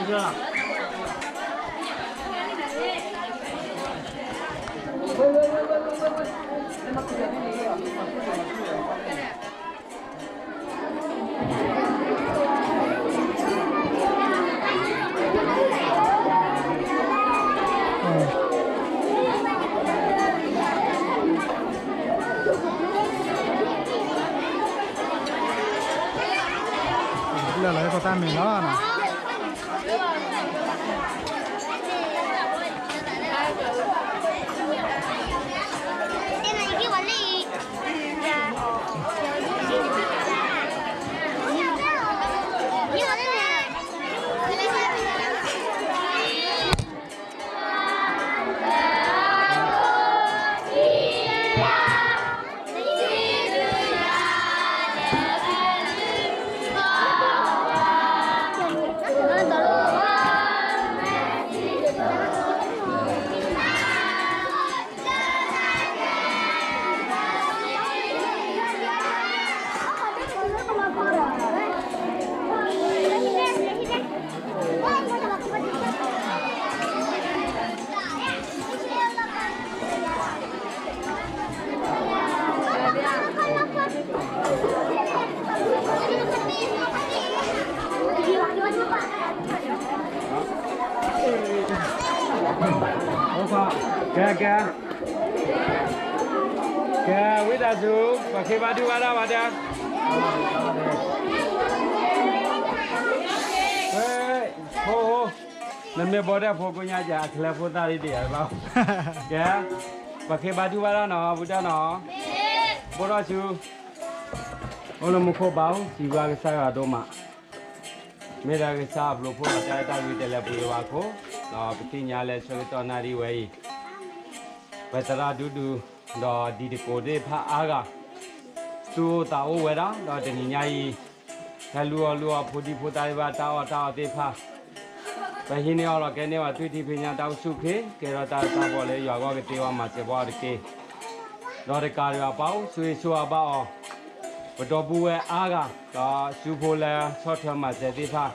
လၢလီၤဖိသၣ်မံၤလီၤနီၤ. ကဲ ကဲ ကဲ ဝံသးစူၤ ပဃ့ဘါထုကဖၣ်တၢ်ဘၣ်တၢ်, ဖိ နမ့ၢ်ဘီဒၣ်ဖိကိညါကဲ အကလဲၤဖိသၣ်ဒ်ဒ်ယၤတဘၣ်, ကဲ, ပဃ့ဘါထုကဖၣ်တၢ်နီၤ ဝံသးစူၤနီၤ, ဘိၣ်ထီၣ်ဆူ အိၣ်လၢမူခိၣ်ဘါဧိၤ စံးဘျုးကစၢ်ယွၤဒိၣ်မး, မ့ၢ်ဒၣ်ကစၢ်အဘျုးအဖှိၣ်ဒီးတၢ်အဲၣ်တၢ်ကွံတလဲပူၤယဝၤခိၣ်, ဒီးပသ့ၣ်ညါလၢဆၢကတီၢ်နၣ်ရံၣ်ဝဲအံၤ, ပသရၣ်ဒူဒူ ဒီးဒံၤသကိးသ့ၣ်တဖၣ်အါဂၤ သူၣ်အိၣ်သးအိၣ်ဝဲဒၣ် ဒီးတနံၤညါအံၤ ဟဲလူအီၣ်လူအီဖိဒံဖိသၣ်သ့ၣ်တဖၣ်တၢ်အီၣ်တၢ်အီသ့ၣ်တဖၣ် ပဟံးန့ၢ်အီၤလီၤကဲန့ၢ်ဘၣ် သွံၣ်ထံဖံးညၣ်တၢ်အိၣ်ဆူၣ်ချ့ ကဲထီၣ်တၢ်သၣ်ဘီလၢယွၤဂီၢ်ကသ့အဂီၢ်မၤစၢၤဘၣ်အီၤတက့ၢ်. ဒီးတကးဒံးဘၣ် ပၢ်အိၣ်ဆူၣ်ဂ့ၤဆိၣ်ဂ့ၤဘၣ်အီၤ, ပဒီပုၢ်ဝဲၢ်အါဂၤ ဒီးစုဖိလၢဆီၣ်ထွဲမၤစၢၤသ့ၣ်တဖၣ်,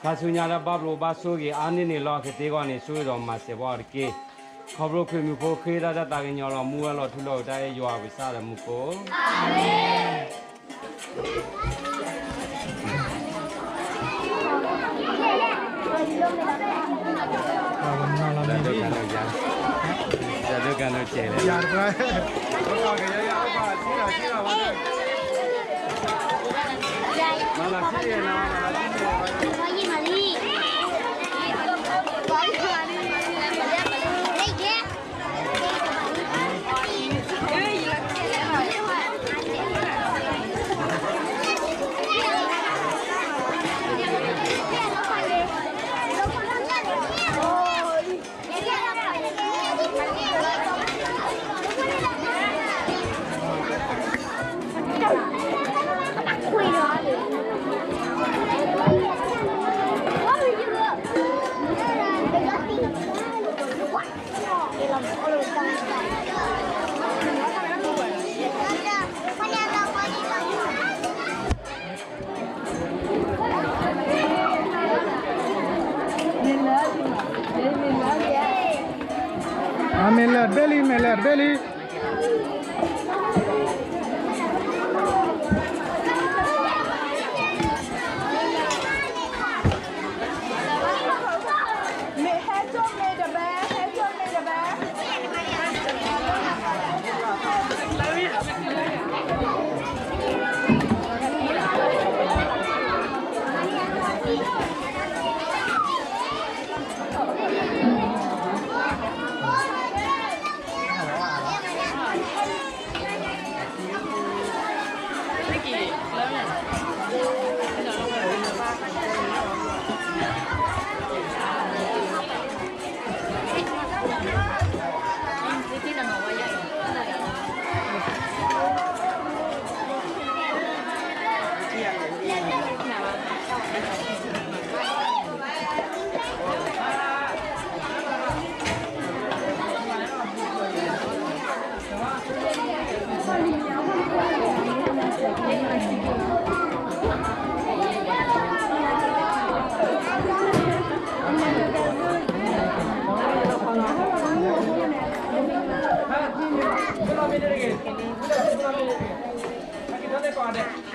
ခါဆူညါလၢဘၣ်ဘျိးဘၣ်ဆိၣ်ဂ့ၤအါန့ၢ်န့ၣ်လီၤကသ့အဂီၢ်န့ၣ် ဆိၣ်ဂ့ၤဒီးမၤစၢၤဘၣ်အီၤတက့ၢ်. ခီဖျိခရံာ်မံၤဖိဃ့တၢ်တၢ်သးကညီၤလီၤ မူဝဲလီၤထူလီၤက့ၤတၢ်အဲၣ်ယွၤပကစၢ်ဒီးမူခိၣ် မ့ၢ်လၢာ်တဘ့ၣ်လံ မ့ၢ်လၢာ်တဘ့ၣ်လံ.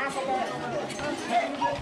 မ့ၢ်ဘၣ်အီ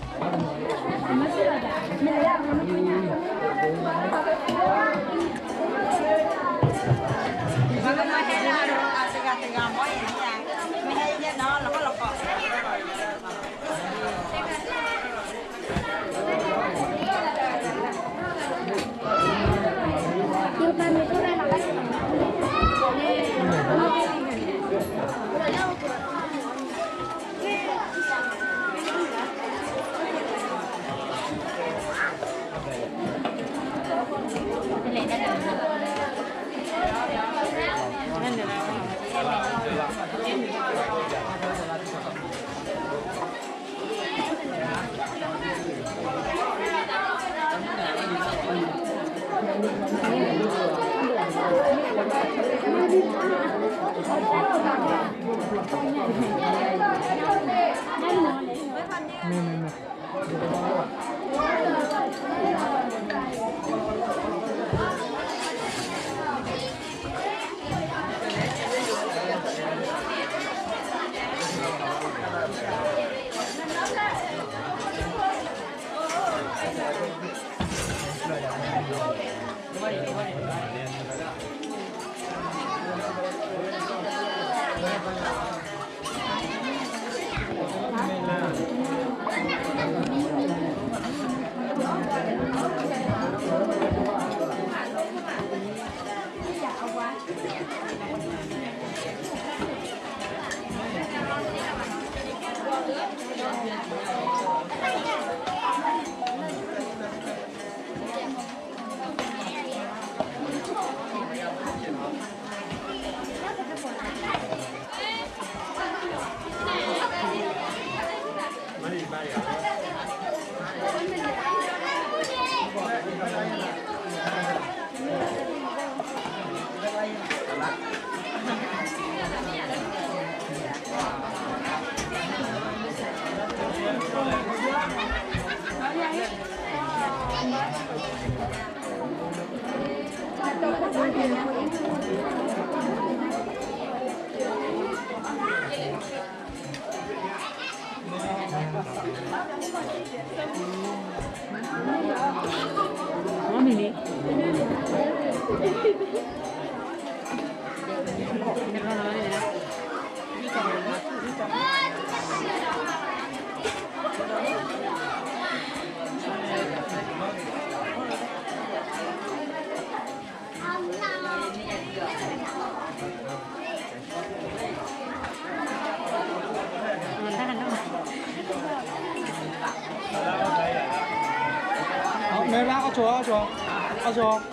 ၣ်ဆိး အီၣ်ဆိး အီၣ်ဆိး,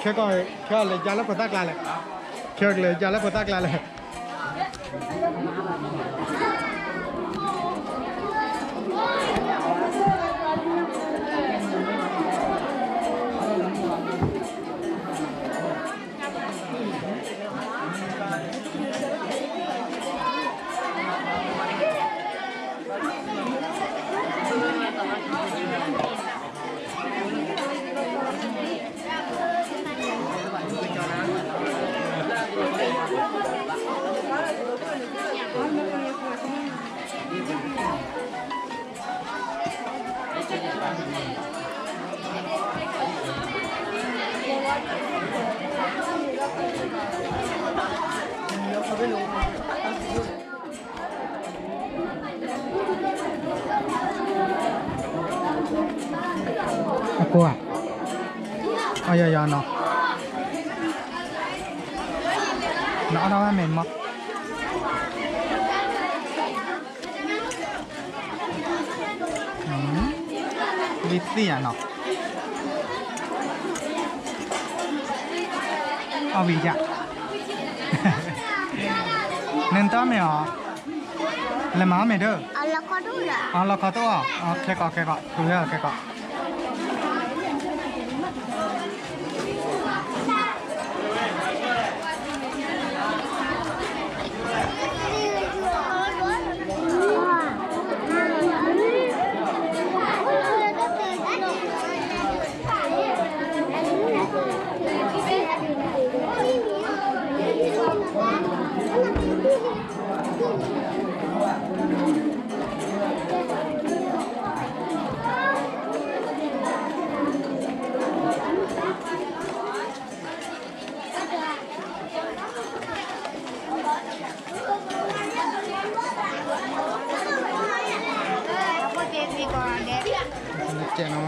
ခဲကီၢ် ခဲအီၣ်လဲၤကၢ်လၢဖိသၣ်ကျါလဲၣ်, ခဲအီၣ်လဲၤကၢ်လၢဖိသၣ်ကျါလဲၣ်. အကိးဧါ, အယီၤယီၤနီၤ, နအီၣ်ဒၣ်ဝဲမ့ၢ်မး. ဝံသ့ၣ်ယၤနီၤ, အီၣ်ဝံယၤ, နတၢ်မ့ၢ်အီၤ, လဲၤမၤအီၣ်မ့ၢ်ဒၢ, အလီၤခီတအိၣ်, ခဲကီးခဲကီး, ခဲကီး. အ ကဲနီၤ,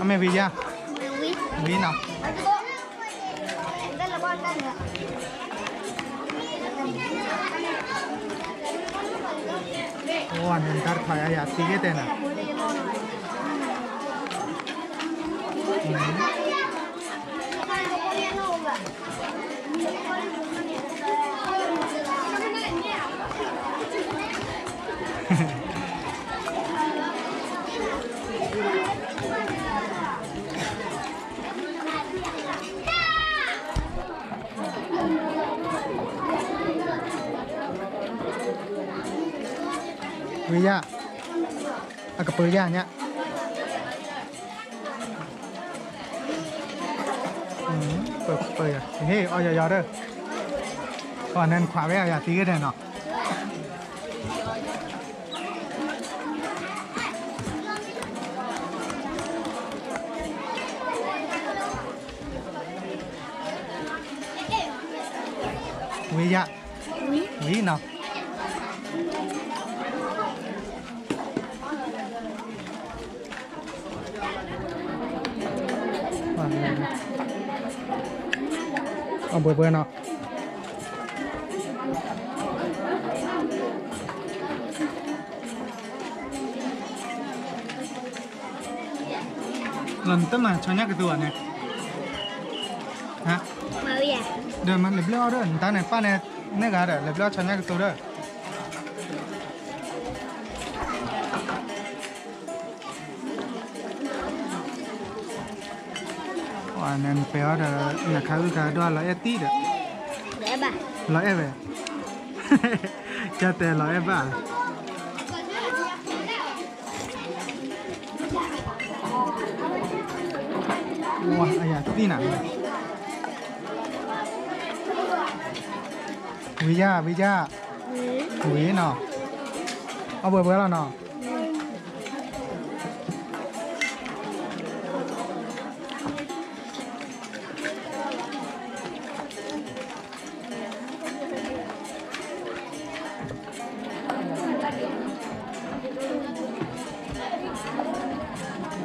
အမ့ၢ်ဝံၤယါ, ဝံၤနီၤ, အိၣ်န့ၣ်တၢ်တခါယါယၤသံက့ၤတဲနီၤ. ဝံၤယါ, အကပၢၤယါညါ, ပၢၤပၢၤယၤ, ဟ့ၣ်အီၣ်ယၤယၤဒီး, ပှၤန့ၣ်နခွးဝဲအီၣ်ယၤသံက့ၤဒဲးနီၤ. ဝံၤယါ, ဝံၤနီၤ. အဘှဲဘှဲနီၤ. လီၤနတမၤဆီညၣ်ကတိၤဘၣ်န့ၣ်, ဒီးမၤလဲၤဘျၢအီၣ်ဒီး နတၢ်န့ၣ်ပၢ်န့ၣ်, န့ၢ်ဂၤဒီး လဲၤဘျၢအီၣ်ဆီညၣ်ကတိၤဒီး နပှဲၤအီၤဒီး နခါအုၣ်ခါဒိၣ် လီၤအဲၣ်တံၢ်ဒီး, လီၤအဲၣ်ဝဲ, ကတဲလီၤအဲၣ်ဘၣ်, အယၤသံနၤ, ဝံၤယါ ဝံၤယါ, ဝံၤနီၤ, အဘှဲဘှဲလီၤနီၤ.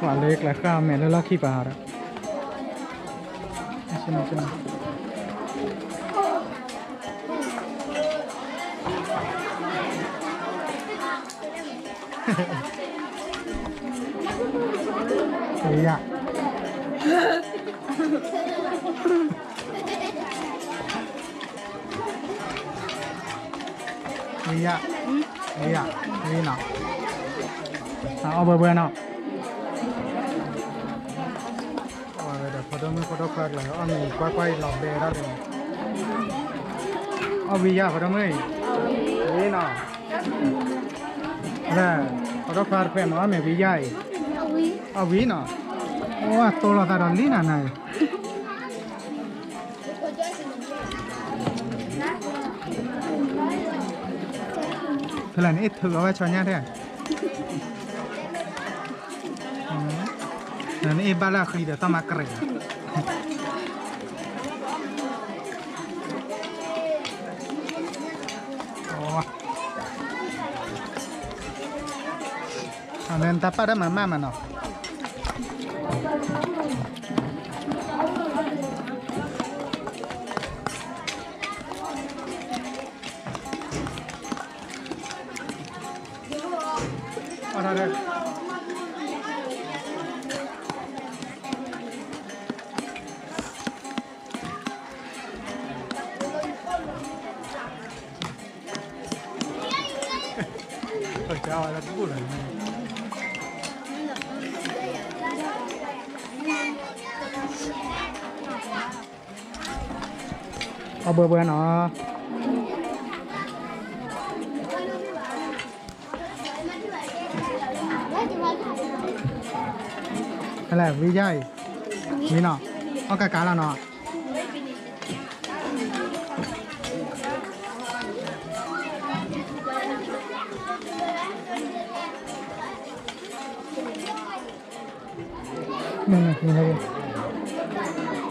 ပှၤလၢကျဲဃၣ်မဲာ်လၢလီၢ်ခံပၤဒီး ဝံၤယါ, ဝံၤယါ, ဝံၤယါ, ဝံၤနီၤ, အီၣ်ဘှဲဘှဲနီၤ. အီၣ်ဝဲဒီး ဖိဒိၣ်မုၣ်ဖိဒိၣ်ခွါကျါ အီၣ်မ့ၤကွၢ်ကွၢ်အံၤလီၤဘဲဒၣ်လံ, အီၣ်ဝံၤယါ ဖိဒိၣ်မုၣ်အံၤ, ဝံၤနီၤ, ဖိဒိၣ်ခွါတဖျဲၣ်မ့ၢ်အီၣ်မ့ၤဝံၤယါအံၤ, အီၣ်ဝံၤနီၤ, အိၣ်တိၢ်လိာ်သးဒီးလံနၤနၤအံၤ ဖဲလဲၣ်န့ၣ် အ့ၣ်ထုးအီၣ်ဝဲဆီညၣ်ထဲ, နအ့ၣ်ဘၣ်လၢအဃံဒီး သးမၤကရဲးလီၤ. အန့ၣ်တၢ်ပာ်တၢ်မၤမၢ်မးနီၤ. အီၣ်ဘှဲဘှဲနီၤ. ဟဲလဲၣ် ဝံၤယါအံၤ, ဝံၤနီၤ, အီၣ်ကးကးလီၤနီၤ.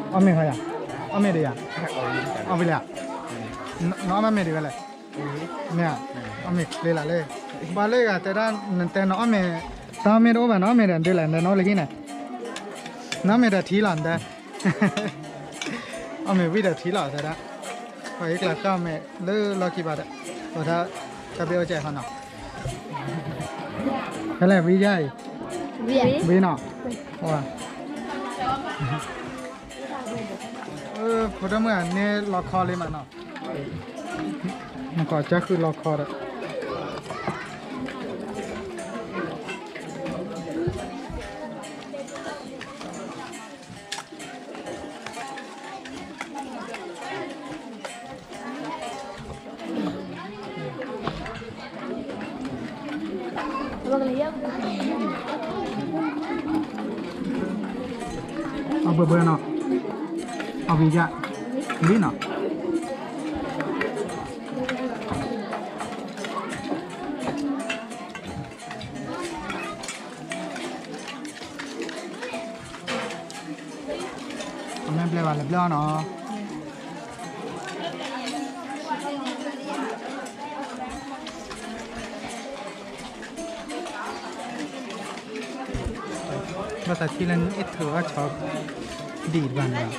အီၣ်မ့ၤဃီယၤ, အီၣ်မ့ၤဒံးယၤ, အီၣ်ဝံၤလံဧါ, နအီၣ်မ့ၤဒံးဝဲလဲၣ်, မ့ၢ်ဧါ, အီၣ်မ့ၤချ့လၢ်လၢ, ပှၤလၢဂၤတဲဒၣ် နတဲနအီၣ်မ့ၤ, တၢ်အီၣ်မ့ၤတအိၣ်ဘၣ် နအီၣ်မ့ၤဒီးဒုးလဲၣ် နတဲနအိၣ်လၢဟံၣ်န့ၣ်, နအီၣ်မ့ၤဒီးထံလီၤ နတဲ အီၣ်မ့ၤဝံၤဒီးထံလီၤ တဲဒၣ်, ပှၤအံၤကျါဃၣ်အီၣ်မ့ၤလၢလီၢ်ခံဘၣ်ဒီး, ပှၤတၢ်ဘ့ၣ်အိၣ်ကဲဟီနီၤ, ဖဲလဲၣ်ဝံၤယါအံၤ, ဝံၤနီၤ, ဖိဒိၣ်မုၣ်န့ၣ်လီၤခီလံမးနီၤ, နကီၢ်ကၢဃုလီၤခီဒီး အဘၢဘၢနီၤ, အဝံၤယါ, လံနီၤ အမ့ၢ်ဘျဲၣ်ဘၣ်လဲၤဘျၢၣ်အီၤနီၤ, ဘၣ်သးထံလၢနအ့ၣ်ထုးအီၣ်ဆီ ဒံးတဘၣ်န့ၣ်လီၤ.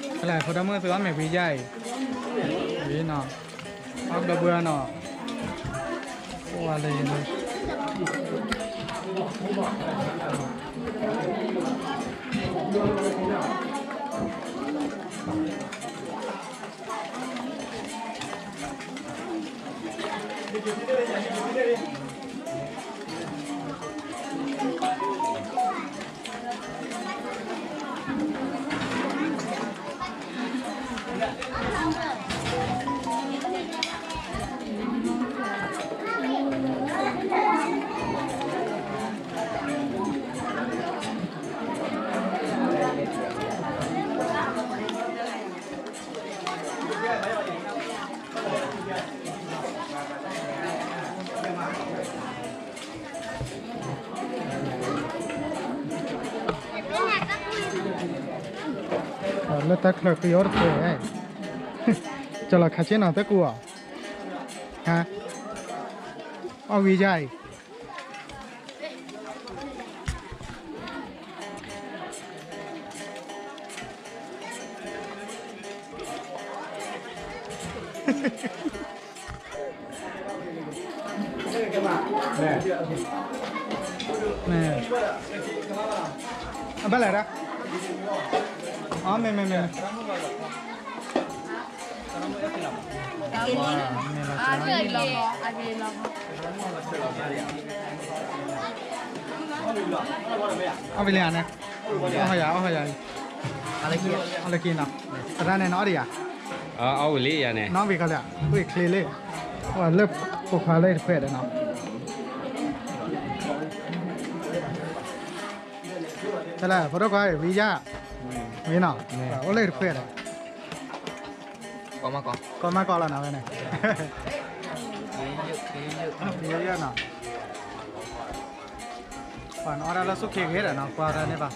ဖဲလဲၣ် ဖိဒိၣ်မုၣ်သုအီၣ်မ့ၤဝံၤယါအံၤ, ဝံၤနီၤ, အီၣ်ဘျၢဘျၢနီၤ, အိၣ်ဝဲလၢ လၢတၢ်ချၢဃံအီၣ်တခွဲး, ကလီၤခးဆ့နီၤ တၢ်ကူအီၤ, ဟါ, အီၣ်ဝံၤယါအံၤ အဘၣ်လဲၣ်ဒၣ်, အမ့ၢ်မ့ၢ်မ့ၢ် အီၣ်ဝံၤလံဧါန့ၣ်, အီၣ်ဟီယၤ အီၣ်ဟီယၤ, အီၣ်လၢက့ၤနီၤ, သရၣ်န့ၣ်နအီၣ်ဒံးဧါ, အီၣ်ဝံၤလံဧါန့ၣ်, နီၣ်ဝံၤခီလၢ, ဝံၤချ့လံ, လၢပိာ်ခွါလၢတခွဲးဒီးနီၤ, ဖဲလဲၣ် ဖိဒိၣ်ခွါဝံၤယါ, ဝံၤနီၤ, အိၣ်လၢတခွဲးဒီး ကီမးကီလီၤနၤဝဲန့ၣ်, နီၤ, ပှၤနအီၣ်တၢ်လၢစူၢ်ခ့ဂ့ၤဒီးနီၤ ကွၢ်တၢ်န့ၣ်ဘၣ်,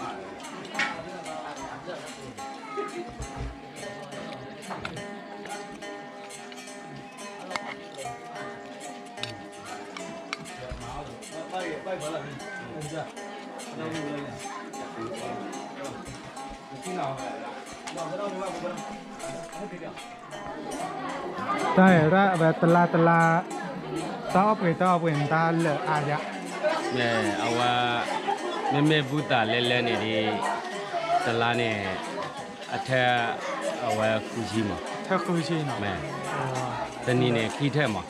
တၢ်အဲၣ်ဒၣ်ဝဲတလါတလါ, တၢ်အီၣ်ပှ့ၤတၢ်အီၣ်ပှ့ၤန့ၣ် တၢ်လၢာ်အါယါ, အဝဲ, မ့မ့ၢ်ဘူၣ်သးလဲလဲန့ၣ်ဒ်, တလါန့ၣ်, အထဲ, အဝဲဃုဆံမး, ဃုဆံ, တနံၤန့ၣ်ခံထၢၣ်မး,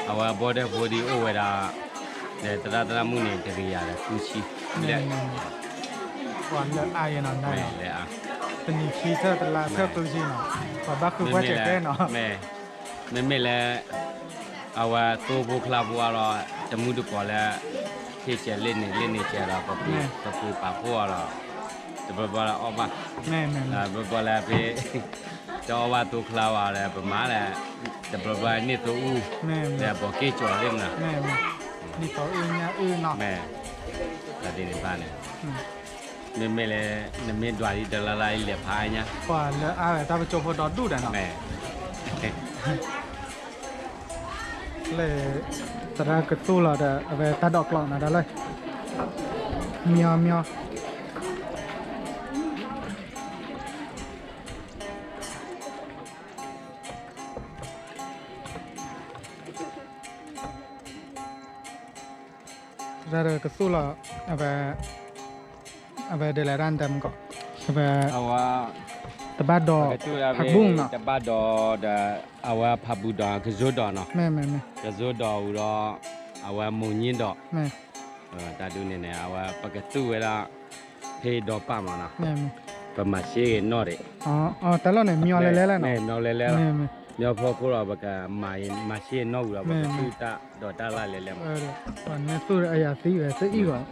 အဝဲဘီဒဲဖိဒ်အိၣ်ဝဲဒၣ်, ဒီးသရၣ်သရၣ်မုၣ်န့ၣ် တကယၤဒီးဃုဆံ, ပှၤလၢာ်အါယဲနီၤ, တနံၤခံထၢၣ်တလါထၢၣ်ဃုဆံနီၤ, ပှၤဘၣ်ဃုပှၢ်စဲးတဲနီၤ, မ့မ့ၢ်လၢ, အဝဲသိဖိချါဖိအါလီၤ, တမုၢ်တကိးလၢ ဟ့ၣ်စဲးလ့ၣ်န့ၣ်လ့ၣ်န့ၣ်စဲးဒီး ပပှ့ၤပာ်ဖှိၣ်အီၤဒီး တဘျီဘျီလၢအီၣ်ဘၣ်, တဘျီဘျီလၢဖဲ တအီၣ်ဘၣ်သိချါဘၣ်ဒီး ပမၤလၢ တဘျီဘျီန့ၢ်သိအူ ဒီးဘီးက့ၣ်ကၠီၤလံမနုၤ, ဒ်သိးအုၣ်ညၣ်အုၣ်နီၤ, တၢ်ဒ်န့ၣ်ဘၣ်န့ၣ် မ့မ့ၢ်လၢ နမ့ၢ်ဒွးဒ်တလါလါအံၤလဲၤဖးအါညါ, ပှၤလၢအါဝဲတၢ်ပကၠိဖိဒီဒူၣ်ဒီးနီၤ, လၢ သရၣ်ကသူၣ်လီၤဒီး အဝဲတၢ်ဒိးကျိးနၤဒၣ်လၢ မၠီမၠီ သရၣ်ကသူၣ်လီၤ, အဝဲ အဝဲဒ်လဲၣ်တၢ်နတဲမကီး, အဝဲ တဘၣ်ဒီး ဖးဘူၣ်နီၤ, တဘၣ်ဒီးဒီး အဝဲဖးဘူၣ်ဒီးကစိၤဒီးနီၤ, ကစိၤဒီးဝံၤဒီး အဝဲမိၢ်ညၣ်ဒီး တၢ်ဒ်န့ၣ်န့ၣ် အဝဲပကသူၣ်ဝဲဒၣ် ဖဲဒီးပာ်မးနီၤ, ပမၤဆ့ဂ့ၤနီၣ်ဒံး, တၢ်လီၢ်န့ၣ် မၠီလဲၤလဲၤလီၤနီၤ, မၠီလဲၤလဲၤလီၤ, မၠီဖိခိၣ်လီၤ ပကမၤမၤဆ့နီၣ်ဝံၤဒီး ပကသူၣ်တၢ်ဒီးတၢ်လၢ်လဲၤလဲၤမး, နသူၣ်အယၤသံဝဲသ့အံၤဂီၢ်,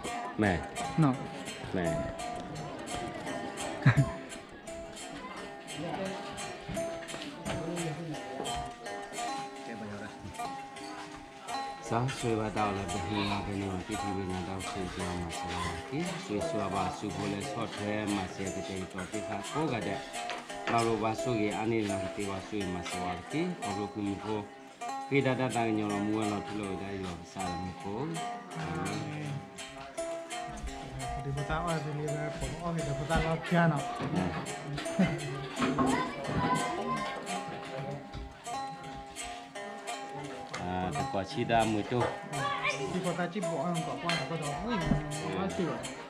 စးဆိၣ်ဂ့ၤဘၣ်တၢ်အီၣ်လၢပဟံးလီၤဖဲန့ၣ် ပှၤက့ၤထံၣ်ဝဲနၤတၢ်အိၣ်ဆူၣ်အိၣ်ချ့မၤစၢၤလီၤက့ၤ, ဆိၣ်ဂ့ၤဆိၣ်ဂ့ၤဘၣ်ဆူဖိလၢဆီၣ်ထွဲမၤစၢၤကတဲာ်ကတီၤသ့ၣ်တဖၣ်ကိးဂၤဒဲး, ဘၣ်ဘျိဘၣ်ဆိၣ်ဂ့ၤအါန့ၢ်လီၤကသ့ဝဲဆိၣ်ဂ့ၤမၤစၢၤဝဲတက့ၢ်, ခီဖျိခွံမူခိၣ် ဃ့တၢ်တၢ်သးကညီၤလီၤမူဝဲလီၤထူလီၤဝဲဒၣ်ယွၤကစၢ်လၢမူခိၣ်, ဒ်ဖိသၣ်အီၣ်ဒ်လံဝဲ ပအီၣ်က့ၤဒီးဖိသၣ်လီၤဖျါနီၤ တကိးဆံတၢ်မုာ်တိၢ်, ဒ်ဖိသၣ်စံၣ်ဘိးအီၣ်ကီးကွၢ်ဒီး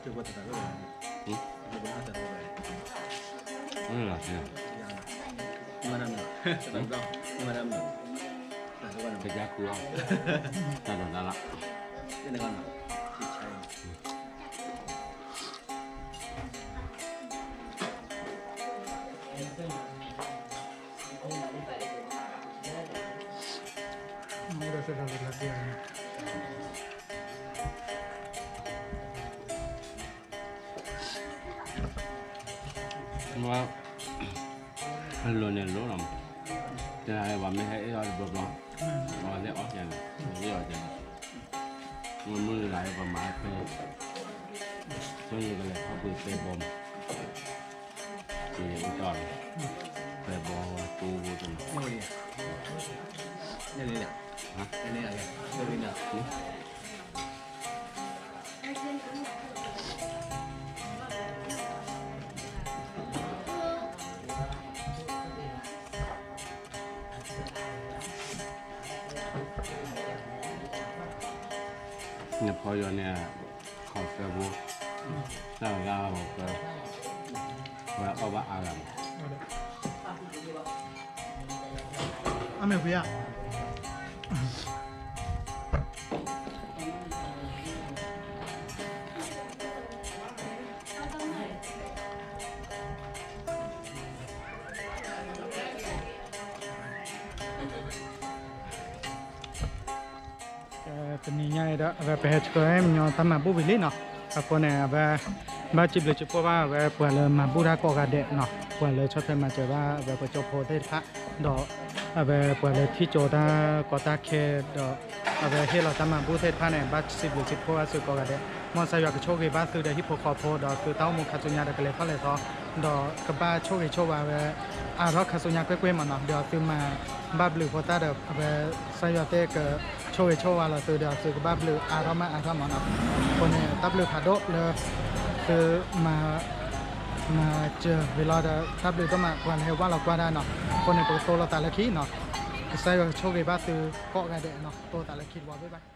ကယၤကူအီၤ, တၢ်ဒီးတၢ်လၢ အလိၤန့ၣ်လိၤလီၤ, တနၤအံၤပှၤမ့ၢ်ဟဲအ့ၣ်အီၤတဘျီဘျီ, အဝဲသ့ၣ်အီၣ်ကဲန့ၣ်, အ့ၣ်အီၤကဲန့ၣ်, မ့ၢ်မုၢ်လၢ်လၢပမၤဖဲ, ဆိယကလဲၤထီၣ်ကွံာ်ပဲဘီမး, ယအိၣ်တီၢ်လီၤ, ပဲဘီဝဲတိၢ်ဖိတနီၤ, နဖီယီၤန့ၣ်, ခီၣ်သၢဘိ, တၢ်ဂၤအီၤက, ဝဲအီၣ်ဘၣ်အါဂၤမး, အမ့ၢ်ဖုယါ တနံၤညါအံၤဒီး အဝဲပဟဲဆှၢမညီတၢ်မၤဘူၣ်ဝံၤလံနီၤ, အဃိန့ၣ် အဝဲ ဘၣ်စံးဘျုးစံးဖှိၣ်ဘၣ် အဝဲပှၤလၢမၤဘူၣ်တၢ်ကိးဂၤဒဲးနီၤ, ပှၤလၢဆီၣ်ထွဲမၤစၢၤဘၣ် အဝဲပှၤကၠိဖိသ့ၣ်တဖၣ်, ဒီး အဝဲပှၤလၢထံၣ်ကၠိတၢ်ကီတၢ်ခဲဒီး အဝဲဟ့ၣ်လီၤတၢ်မၤဘူၣ်သ့ၣ်တဖၣ်န့ၣ် ဘၣ်စံးဘျုးစံးဖှိၣ်ဘၣ်သုကိးဂၤဒဲး, မ်ကစၢ်ယွၤကဆိၣ်ဂ့ၤဘၣ်သုဒီးဟံၣ်ဖိဃီဖိဒီးသုတၢ်အိၣ်မူခါဆူညါဒီးကလဲၤထီၣ်လဲၤထီ, ဒီးကဘၣ်ဆိၣ်ဂ့ၤဆိၣ်ဝါဝဲ အါထီၣ်ခါဆူညါကွ့ၢ်ကွ့ၢ်မးနီၤ, ဒီးသုမၤဘၣ်ဘျုးဖိသၣ်ဒီး အဝဲကစၢ်ယွၤသ့ၣ်ကဆိၣ်ဂ့ၤဆိၣ်ဝါလီၤသုဒီးသုကဘၣ်ဘျုးအါထီၣ်မးအါထီၣ်မးနီၤ, အဃိန့ၣ် တၢ်ဘျုးဖးဒိၣ်လၢ သုမၤ မၤစၢၤဝံၤလီၤဒီး တၢ်ဘျုးဒိၣ်မးပှၤလၢဟဲဝၢ်လီၤကွၢ်တၢ်နီၤ, အဃိန့ၣ် ပကတိၤလိာ်သးလၢခံနီၤ, ကစၢ်ယွၤကဆိၣ်ဂ့ၤဘၣ်သုကိးဂၤဒဲးနီၤ, တိၤသးလၢခံတဝီဘၣ်ဘၣ်.